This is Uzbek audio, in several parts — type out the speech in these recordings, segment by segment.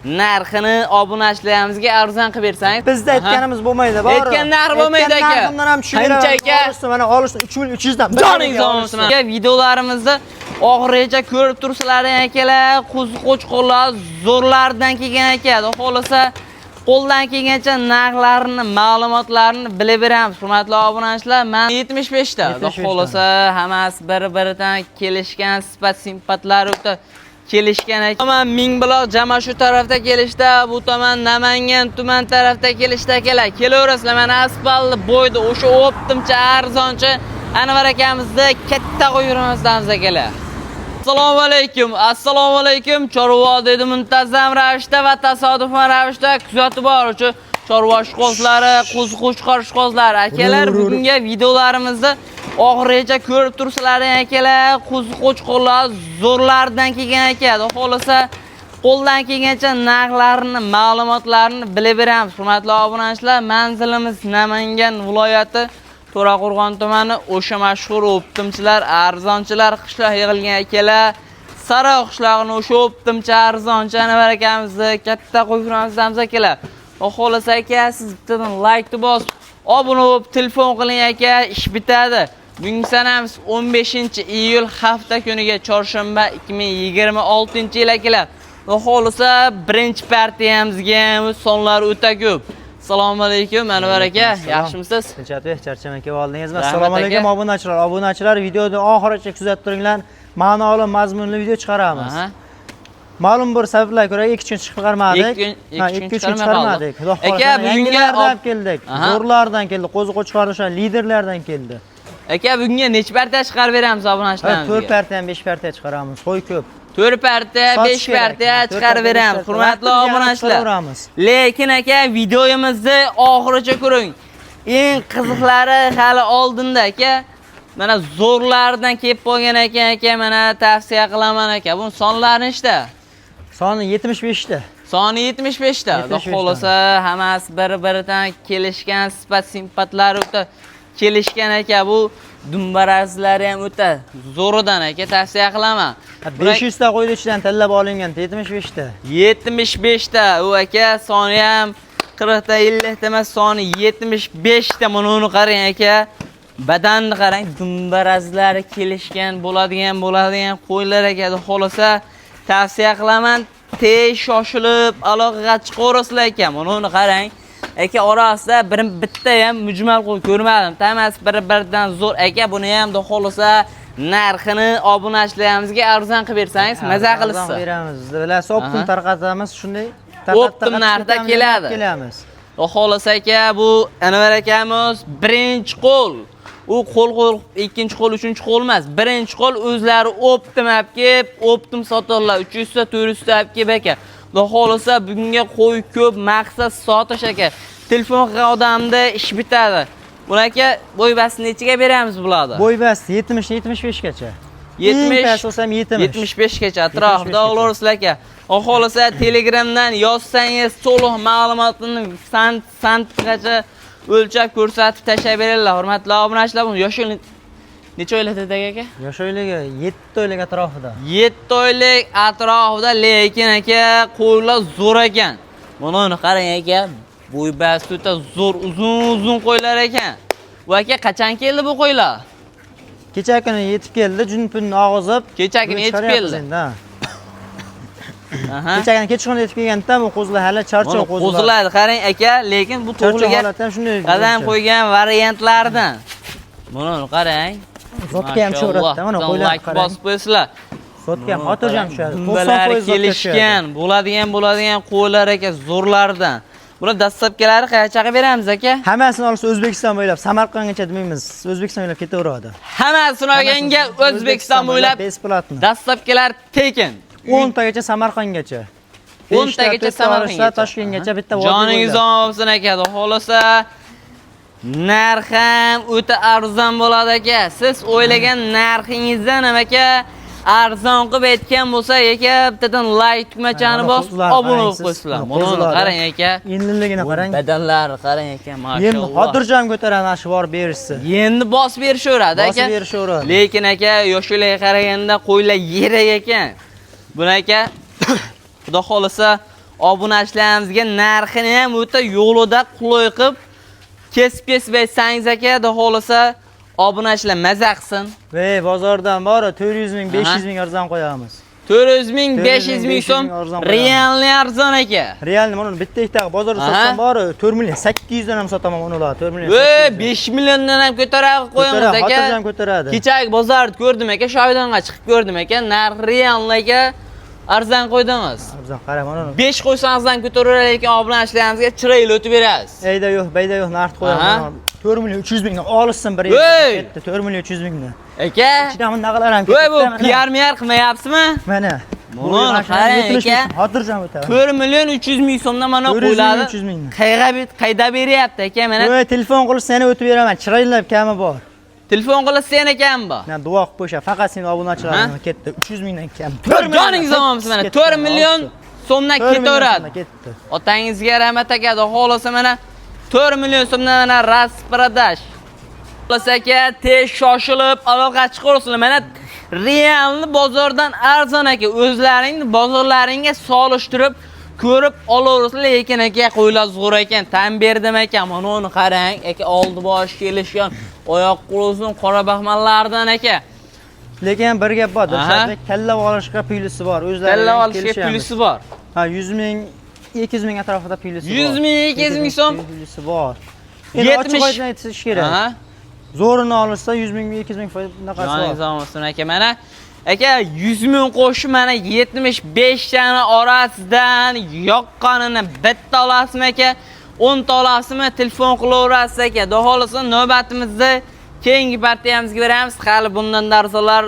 Narxini obunachilarimizga arzon qilib bersangiz. Bizda aytganimiz bo'lmaydi, bor. Aytgan narx bo'lmaydi aka. Aytgan narximdan ham tushib Qancha beraman. aka? Olishsin, mana olishsin 3300 dan. Joningiz olsin. Aka, videolarimizda oxirigacha ko'rib tursalar akalar, qo'zi qo'chqorlar zo'rlardan kelgan aka. Xudo xohlasa qo'ldan kelgancha narxlarini, ma'lumotlarini bilib beramiz. Hurmatli obunachilar, men 75 ta. Xudo 75 ta. xohlasa hammasi bir-biridan kelishgan, sifat simpatlari o'ta kelishgan aka. Tomon Mingbuloq jama shu tarafda kelishda, bu tomon Namangan tuman tarafda kelishda akalar. Kelaverasizlar, mana asfaltli bo'yda o'sha o'ptimcha arzoncha Anvar akamizni katta qo'yib akalar. Assalomu alaykum. Assalomu alaykum. Chorva dedi muntazam ravishda va tasodifan ravishda kuzatib boruvchi chorva ishqibozlari, qo'zi qo'chqor ishqibozlari akalar, bugungi videolarimizda oxirigacha ko'rib tursalar akalar, qo'zi qo'chqorlar zo'rlardan kelgan aka. Xudo xohlasa qo'ldan kelgancha narxlarini, ma'lumotlarini bilib beramiz. Hurmatli obunachilar, manzilimiz Namangan viloyati To'raqo'rg'on tumani, o'sha mashhur o'ptimchilar, arzonchilar qishloq yig'ilgan akalar. Saroy qishlog'ini o'sha o'ptimchi arzonchi Anvar akamizni katta qo'yib akalar. Xudo xohlasa aka, siz bittadan laykni bosib, obuna bo'lib telefon qiling aka, ish bitadi. Bugungi sanamiz 15-iyul hafta kuniga chorshanba 2026-yil akalar. Xudo xohlasa birinchi partiyamizga ham sonlar o'ta ko'p. Assalomu alaykum Anvar aka, yaxshimisiz? Tinchlatib, charchamay kelib oldingizmi? Rahmat Assalomu alaykum aka. Obunachilar. Obunachilar, videoni oxirigacha kuzatib turinglar. Ma'noli, mazmunli video chiqaramiz. Ma'lum bir sabablarga ko'ra 2 kun chiqarmadik. Ikki kun- Ha, ikki kun 2 kun chiqarmay chiqarmadik. qoldik. Xudo Aka, xohlasa bugungi yangilardan olib keldik. Zo'rlardan keldi. Qo'zi qo'chqor o'sha liderlardan keldi. Aka, bugunga necha partiya chiqarib beramiz obunachilarimizga? 4 partiya ham 5 partiya chiqaramiz. Qo'y ko'p. 4 partiya, Sotish 5 kerak. partiya 4 chiqarib partiya, besh beramiz. partiya. Hurmatli Vaqtimizni ham obunachilar. chiqaraveramiz. Lekin aka, videomizni oxirigacha ko'ring. Eng qiziqlari hali oldinda aka. Mana zo'rlardan kelib qolgan ekan aka, mana tavsiya qilaman aka. Buni sonlari nechta? Soni 75 ta. Soni 75 ta. Xudo 75 ta. xohlasa hammasi bir-biridan kelishgan, sifat simpatlari o'ta kelishgan aka. Bu dumbarazlari ham o'ta zo'ridan aka, tavsiya qilaman. 500 ta qo'yni ichidan tanlab olingan 75 ta. 75 ta u aka, soni ham 40 ta 50 ta emas, soni 75 ta. Mana uni qarang aka, badanni qarang, dumbarazlari kelishgan bo'ladigan qo'ylar aka. Xudo xohlasa tavsiya qilaman, tez shoshilib aloqaga chiqaverasizlar aka. Mana uni qarang aka, orasida bir bitta ham mujmal qo'y ko'rmadim, hammasi bir-biridan zo'r aka. Buni ham xudo xohlasa narxini obunachilarimizga arzon qilib bersangiz maza Arzon qilishsa. beramiz. Bilasiz, optim tarqatamiz, shunday Optim narxda keladi. Kelamiz. Xudo xohlasa aka, bu Anvar akamiz birinchi qo'l. U qo'l qo'l, ikkinchi qo'l, uchinchi qo'l emas. Birinchi qo'l o'zlari optim olib kelib, optim sotadilar. 300 ta, 400 ta olib kelib aka. Xudo xohlasa bugunga qo'y ko'p, maqsad sotish aka. Telefon qilgan odamda ish bitadi. Buni aka, bo'ybasini nechiga beramiz bularni? Bo'ybas 70 75 gacha. 70 Eng past bo'lsa ham 70. 75 gacha atrofida 75 gacha. olaverasizlar aka. Xudo xohlasa Telegramdan yozsangiz to'liq ma'lumotini sant santgacha o'lchab ko'rsatib tashlab beradilar. Hurmatli obunachilar, buni yoshi necha oylik dedi aka? Yosh oyligi 7 oylik atrofida. 7 oylik atrofida, lekin aka qo'ylar zo'r ekan. Mana uni qarang aka, bo'ybasi o'ta zo'r, uzun uzun qo'ylar ekan. Bu aka qachon keldi bu qo'ylar? Kecha kuni yetib keldi, jun-punni og'izib. Kecha kuni Bugun yetib chiqaryapmiz keldi. endi, ha. Aha. Kecha kuni kechqurun yetib kelganda bu qo'zilar hali charchoq Mana qo'zilar. qo'zilar qarang aka, lekin bu Charchoq to'g'riga holatda ham shunday. qadam qo'ygan variantlardan. Buni qarang. Zotga ham tushaveradi-da, mana qo'ylar like qarang. bosib qo'yasizlar. Zotga ham xotirjam tushadi. Dumbalari 90% zotga tushadi. kelishgan, bo'ladigan qo'ylar aka, zo'rlardan. Bular dastlabkilari qayoqqa beramiz aka? Hammasini olsa O'zbekiston bo'ylab, Samarqandgacha demaymiz, O'zbekiston bo'ylab ketaveradi. Hammasini olganga O'zbekiston bo'ylab besplатно. dastlabkilar tekin. 10 tagacha Samarqandgacha. 10 tagacha Samarqandgacha. Toshkentgacha bitta vodiy Joningiz bo'ylab. omon bo'lsin aka. Xudo xohlasa narx ham o'ta arzon bo'ladi aka. Siz o'ylagan narxingizdan ham aka arzon qilib aytgan bo'lsa aka, bittadan like tugmachani Mana bosib qo'zilar obuna qarang bo'lib siz. qo'ysizlar. Mana Mana uni qo'zilar. qarang aka. Enliligini qarang. Badanlari qarang aka, Endi mashalloh. xotirjam ko'taradi mana shu borib berishsa. Endi bosib berishaveradi aka. Bosib berishaveradi. Lekin aka, yoshlarga qaraganda qo'ylar yirik ekan. Buni aka, Xudo xohlasa Obunachilarimizga narxini ham o'ta yo'lida qulay qilib kesib-kesib aytsangiz aka, xudo xohlasa obunachilar maza qilsin. Ve bozordan bor 400 ming, 500 ming arzon qo'yamiz. 400 ming, 500 ming so'm arzon qo'yamiz. Realni arzon aka. Realni mana bitta ikkita bozorda sotsam bor 4 million 800 dan ham sotaman uni ular 4 million. Voy, 5 milliondan ham ko'tarib qo'yamiz aka. Xotirjam ko'taradi. Kechagi bozorda ko'rdim aka, Shoydonga chiqib ko'rdim aka, narx realni aka arzon qo'ydingiz. Arzon qara mana uni. 5 qo'ysangiz ham ko'taraveradi, lekin obunachilarimizga chiroyli o'tib berasiz. Eyda yo'q, bayda yo'q narx qo'yaman. 4 million 300 mingdan olishsin bir yerga. Ketdi 4 million 300 mingdan. Aka. Ichidan bundaqalar ham Voy, ketdi. bu PR miyar qilmayapsizmi? Mana. Buni qarang aka. Xotirjam o'tadi. 4 million 300 ming so'mdan mana qo'yiladi. 300 mingdan. Qayga bit qayda beryapti aka mana? Voy, telefon qilib seni o'tib beraman. Chiroylab kami bor. Telefon qilib sen ekan bu. Men duo qilib qo'yishar. Faqat seni obunachilaring ketdi. 300 mingdan kam. Joningiz omonmiz mana 4 million so'mdan ketaveradi. Ketdi. Otangizga rahmat aka, xudo xohlasa mana 4 million so'mdan mana rasprodash. Xohlasa aka, tez shoshilib aloqa chiqarsizlar. Mana realni bozordan arzon aka, o'zlaringni bozorlaringga solishtirib ko'rib olaverasizlar, lekin aka qo'ylar zo'r ekan, tan berdim aka. Mana uni qarang, aka oldi bosh kelishgan, oyoq qo'lsin qora baxmallardan aka. Lekin bir gap bor, Dilshodbek tanlab olishga pulisi bor, o'zlari tanlab olishga pulisi bor. Ha, 100 ming, 200 ming atrofida pulisi bor. 100 ming, 200 ming so'm pulisi bor. Endi ochiq oydin aytish kerak. Zo'rini olishsa 100 ming, 200 ming foydasi bor. Joningiz olsin aka, mana aka 100 ming qo'shib mana 75 tani orasidan yoqqanini bitta olasizmi aka, 10 ta olasizmi, telefon qilaverasiz aka. Xudo xohlasa navbatimizni keyingi partiyamizga beramiz. Hali bundan arzonlar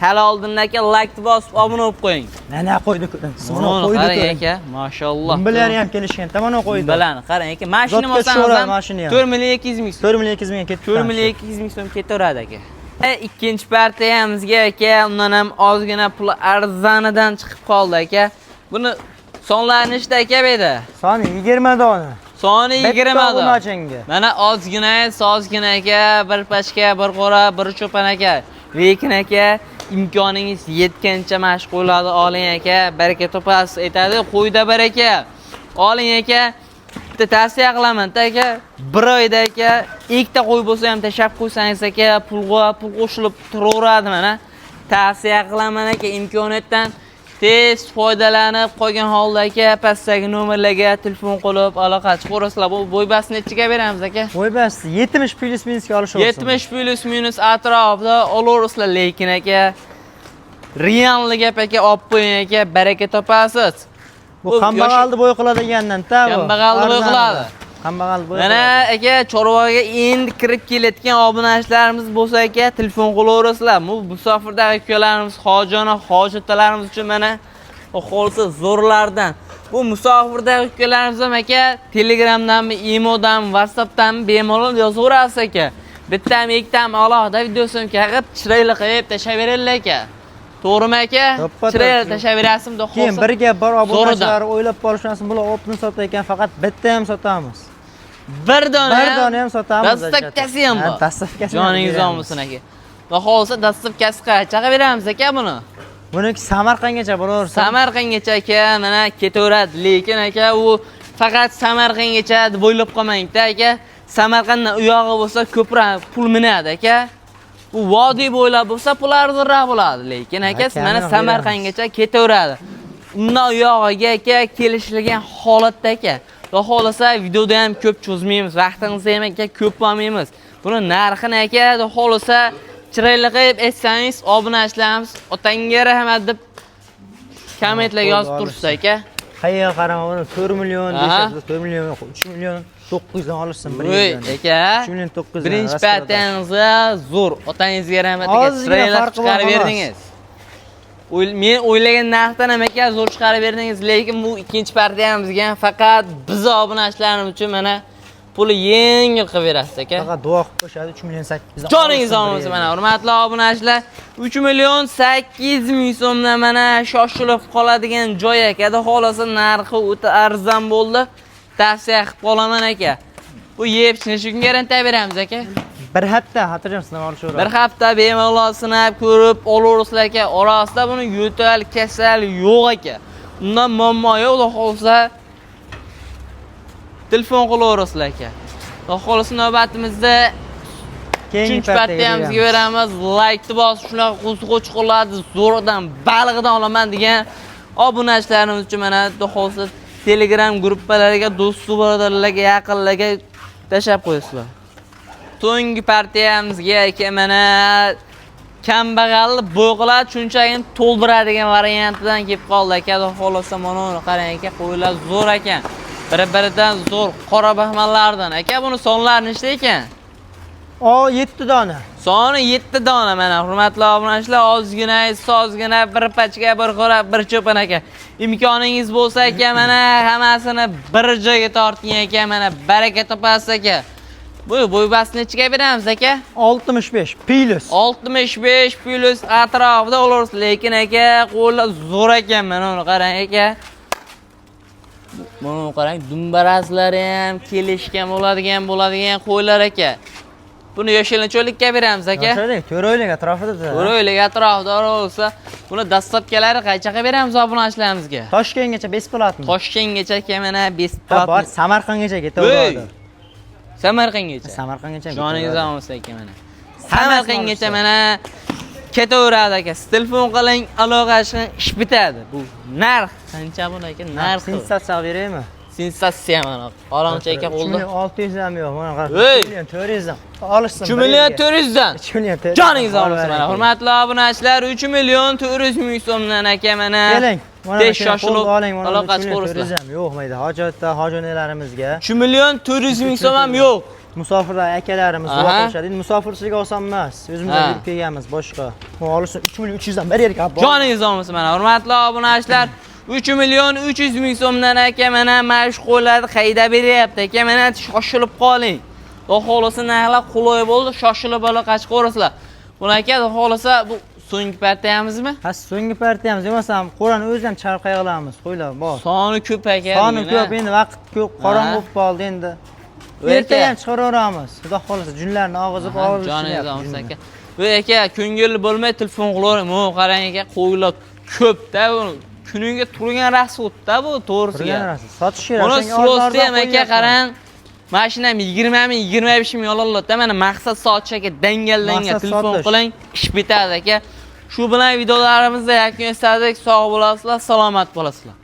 hali oldinda aka, like bosib obuna bo'lib qo'ying. Mana qo'ydi ko'ring. Mana qo'ydi ko'ring aka, mashalloh. Dumbalari ham kelishgan, mana qo'ydi. Dumbalani qarang aka, mashina olsangiz ham 4 million 200 ming so'm. 4 million 200 ming ketdi. 4 million 200 ming so'm ketaveradi aka. Ikkinchi partiyamizga aka, undan ham ozgina pul arzonidan chiqib qoldi aka. Buni sonlari nechta aka bu yerda? Soni 20 dona. Soni 20 dona. Mana ozgina, ozgina aka, bir pachka, bir qora, bir cho'pan aka. Lekin aka, imkoningiz yetgancha mashg'ulotni oling aka, baraka topasiz aytadi, qo'yda baraka. Oling aka. Bitta tavsiya qilaman aka, bir oyda aka, ikkita qo'y bo'lsa ham tashlab qo'ysangiz aka, pulga pul qo'shilib turaveradi mana. Tavsiya qilaman aka, imkoniyatdan tez foydalanib qolgan holda aka, pastdagi nomerlarga telefon qilib aloqa chiqarasizlar. Bu bo'ybasini nechiga beramiz aka? Bo'ybasi 70 plus minusga olishaversin. 70 plus minus atrofida olaverasizlar, lekin aka realni gap aka, olib qo'ying aka, baraka topasiz. Bu kambag'alni bo'y qiladigandan ta bu. Kambag'alni bo'y qiladi. Kambag'alni bo'y. Mana aka, chorvaga endi kirib kelayotgan obunachilarimiz bo'lsa aka, telefon qilaverasizlar. Bu musofirdagi ukalarimiz, hojona, hojatalarimiz uchun mana xohlasa zo'rlardan. Bu musofirdagi ukalarimiz ham aka, Telegramdanmi, Imodanmi, WhatsAppdanmi bemalol yozaverasiz aka. Bittami, ikkitami alohida videosini qilib, chiroyli qilib tashlab beradilar aka. To'g'rimi aka? Chiroyli tashlab berasizmi? Keyin bir gap bor, obunachilar o'ylab qolishmasin, bular opni sotayotgan, faqat bitta ham sotamiz. Bir dona ham sotamiz. Dastavkasi ham bor. Dastavkasi. Joningiz olmasin aka. Va xohlasa dastavkasi qanchaga beramiz aka buni? Buniki Samarqandgacha bo'laversin. Samarqandgacha aka, mana ketaveradi, lekin aka u faqat Samarqandgacha deb o'ylab qolmang-da aka. Samarqanddan u yog'i bo'lsa ko'proq pul minadi aka. U vodiy bo'ylab bo'lsa pul arzonroq bo'ladi, lekin aka mana Samarqandgacha ketaveradi. Undan u yog'iga aka kelishilgan holatda aka. Xudo xohlasa videoda ham ko'p cho'zmaymiz, vaqtingizni ham aka ko'p olmaymiz. Buni narxini aka, xudo xohlasa chiroyli qilib aytsangiz, obunachilarimiz otangga rahmat deb kommentlarga yozib tursa aka. Qayerga qarama, buni 4 million deyishadi, 4 million, 3 million 900 dan olishsin bir yerdan. Aka, 3 million 900. Birinchi partiyangizda zo'r, otangizga rahmat aka, chiroyli chiqarib berdingiz. Men o'ylagan narxdan ham aka zo'r chiqarib berdingiz, lekin bu ikkinchi partiyamizga ham faqat biz obunachilarimiz uchun mana puli yengil qilib berasiz aka. Faqat duo qilib qo'yishadi 3 million 800. Joningiz olmasin mana hurmatli obunachilar, 3 million 800 ming so'mdan mana shoshilib qoladigan joy aka. Xudo xohlasa narxi o'ta arzon bo'ldi. Tavsiya qilib qolaman aka. Bu yeb necha kun garantiya beramiz aka? Bir hafta xotirjam sinab olishaveradi. Bir hafta bemalol sinab ko'rib olaverasizlar aka. Orasida buni yo'tal, kasal yo'q aka. Undan muammo yo'q, xudo xohlasa Telefon qilaverasizlar aka. Xudo xohlasa navbatimizda Keyingi uchinchi partiyamizga beramiz. Laykni bosib, shunaqa qo'ziqo'chqorlarni zo'ridan, balig'idan olaman degan obunachilarimiz uchun mana xudo xohlasa Telegram gruppalariga, do'st birodarlarga, yaqinlarga tashlab qo'yasizlar. So'nggi partiyamizga aka mana kambag'alni bo'g'iladi, cho'ntagini to'ldiradigan variantidan kelib qoldi aka. Xudo xohlasa mana uni qarang aka, qo'ylar zo'r ekan. Bir-biridan zo'r qora baxmallardan. Aka, buni sonlari nechta ekan? O 7 dona. Soni 7 dona mana hurmatli obunachilar, ozgina, ozgina bir pachka, bir xo'rak, bir cho'pon aka. Imkoningiz bo'lsa aka, mana hammasini bir joyga torting aka, mana baraka topasiz aka. Bu bo'ybasini nechiga beramiz aka? 65 plus. 65 plus atrofida olursiz, lekin aka qo'llar zo'r ekan, mana uni qarang aka. Mana uni qarang, dumbarasizlari ham kelishgan bo'ladigan qo'ylar aka. Buni yoshilcho'likka beramiz aka. Yoshlik, 4 oylik atrofida. 4 oylik atrofida bo'lsa, buni dastlabkalari qanchaga beramiz obunachilarimizga? Toshkentgacha бесплатно. Toshkentgacha aka mana Ha, bor, бесплатно. Samarqandgacha ketaveradi. Samarqandgacha. Samarqandgacha. Joningiz ketaveradi. olmasa aka mana. Hammasini Samarqandgacha olishdi. mana ketaveradi aka. Telefon qiling, aloqa chiqing, ish bitadi. Bu narx qancha buni aka? Narxi. Sensatsiya beraymi? Sensatsiya mana. Qorongchi aka 3 qo'lda. million 600 ham yo'q. Mana qara. Ey! 3 million 400 ham. Olishsin. 3 million 400 dan. 3 million 400. Joningiz olsin mana. Hurmatli obunachilar, 3 million 400 ming so'mdan aka mana. Keling. Mana Tez shuni shoshilib qo'lga oling, mana aloqa 3 million chiqaverasizlar. 400 ham yo'q mayda. Hojatda hojonalarimizga 3 million 400 ming so'm ham yo'q. Musofirlar akalarimiz duo qilishadi. Endi musofirchilik oson emas. O'zimiz ham yurib kelganmiz boshqa. Bu olishsin 3 million 300 dan bir yerga olib bor. Joningiz olmasin mana hurmatli obunachilar, 3 million 300 ming so'mdan aka mana shu qo'ylarni qayda beryapti aka, mana shoshilib qoling. Xudo xohlasa narxlar qulay bo'ldi, shoshilib aloqa chiqaverasizlar. Buni aka xudo xohlasa bu so'nggi partiyamizmi? Ha, so'nggi partiyamiz bo'lmasam, qo'rani o'zi ham chiqarib qo'ya Qo'ylar bor. Soni ko'p aka. Soni bugun, ko'p, endi vaqt ko'p, qorong'i bo'lib qoldi endi. Ertaga ham chiqaraveramiz. Xudo xohlasa junlarni og'izib og'izib. Joningiz olmasin aka. Bu aka ko'ngil bo'lmay telefon qilaverang. Mo qarang aka, qo'ylar ko'p-da, bu kuniga turgan rasxodda bu to'g'risiga. Turgan rost. Sotish kerak. Buni O'shanga arzon slosti ham aka qo'yyapman. qarang. Mashina ham 20 ming, 25 ming oladi. Mana maqsad sotish aka, dangal-dangal Maqsad telefon sotish. qiling, ish bitadi aka. Shu bilan videolarimizni yakun yasadik. Sog' bo'lasizlar, salomat bo'lasizlar.